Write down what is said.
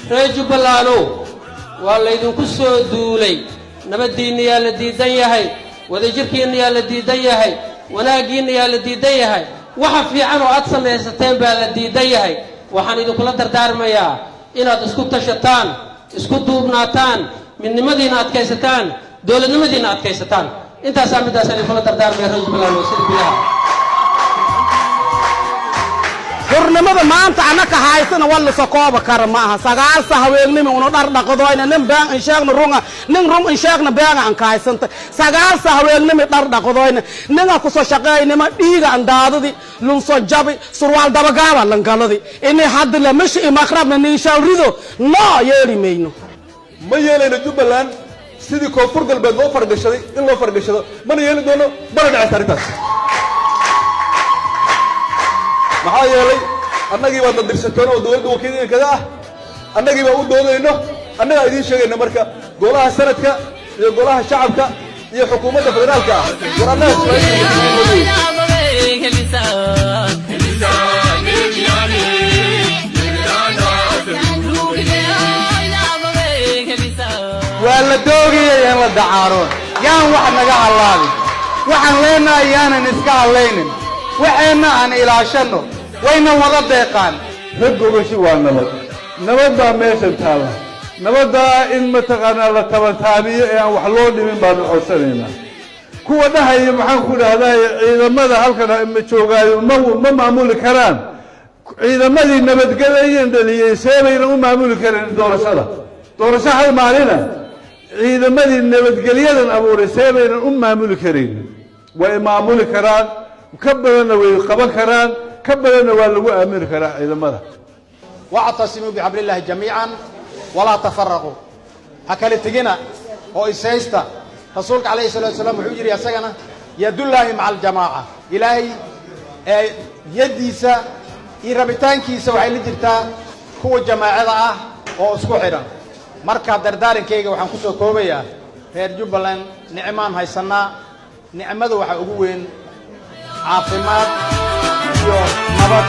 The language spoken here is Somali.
Reer Jubbalandow, waa laydinku soo duulay. Nabaddiinna yaa la diidan yahay, wadajirkiinna yaa la diidan yahay, wanaaggiinna yaa la diidan yahay, waxa fiican oo aad samaysateen baa la diidan yahay. Waxaan idinkula dardaarmayaa inaad isku tashataan, isku duubnaataan, midnimadiina adkaysataan, dowladnimadiina adkaysataan. Intaasaa middaasaan idinkula dardaarmaya, reer Jubbaland, oo sida bilaha. Xurnimada maanta annaka haysana walla sokooba kara ma aha. 9 sa haweennimi unu dhar dhaqdoyna. Nin been in sheegna runga, nin run in sheegna beenga an kahaysanta. 9 sa haweennimi dhar dhaqdoyna, ninga kusoo shaqeynima dhiiga an daadadi lunso jabi surwaal dabagaaba langaladi ini hadda lamishi imakrabna ninshaal rido noo yeeli mayno. Ma yeelayno Jubbaland sidii Koonfur Galbeed loo fargashaday in loo fargashado. Mana yeeli doono, mana dhacaysa arrintaas. Maxaa yeelay, annagii baad na dirsateen oo dowladda wakiil idinkaga ah. Annagii baa u doodayno, annagaa idiin sheegayna. Marka golaha sanadka iyo golaha shacabka iyo xukuumadda federaalka ah, war annaga. Waa la doogaya in la dacaaroon. Yaan wax naga hallaabin. Waxaan leenahay yaanan iska hadlaynin, waxeenna aan ilaashanno, wayna wada deeqaan. Rag gogashi waa nabad. Nabad baa meeshan taalla. Nabaddaa in mataqaanaa la tabantaabiyo ee aan wax loo dhimin baanu codsanaynaa. Kuwa dhahaya, maxaan ku dhahday, ciidamada halkan ma joogaayo, ma maamuli karaan, ciidamadii nabadgelyayan dhaliyey see bayna u maamuli karin doorashada? Doorasho hal maalina ciidamadii nabadgelyadan abuuray see baynan u maamuli karin? Way maamuli karaan, ka badanna way qaban karaan, ka badanna waa lagu aamini karaa ciidamada. واعتصموا بحبل الله جميعا ولا تفرقوا. Ha kala tegina oo ishaysta. Rasuulka calayhi salaatu wasalaam wuxuu yidhi asagana: يد الله مع الجماعة. Ilaahay ee yaddiisa iyo rabitaankiisa waxay la jirtaa kuwa jamaacada ah oo isku xidhan. Marka dardaarankayga waxaan ku soo koobayaa: reer Jubbaland, nicmaan haysannaa. Nicmada waxaa ugu weyn caafimaad iyo nabad.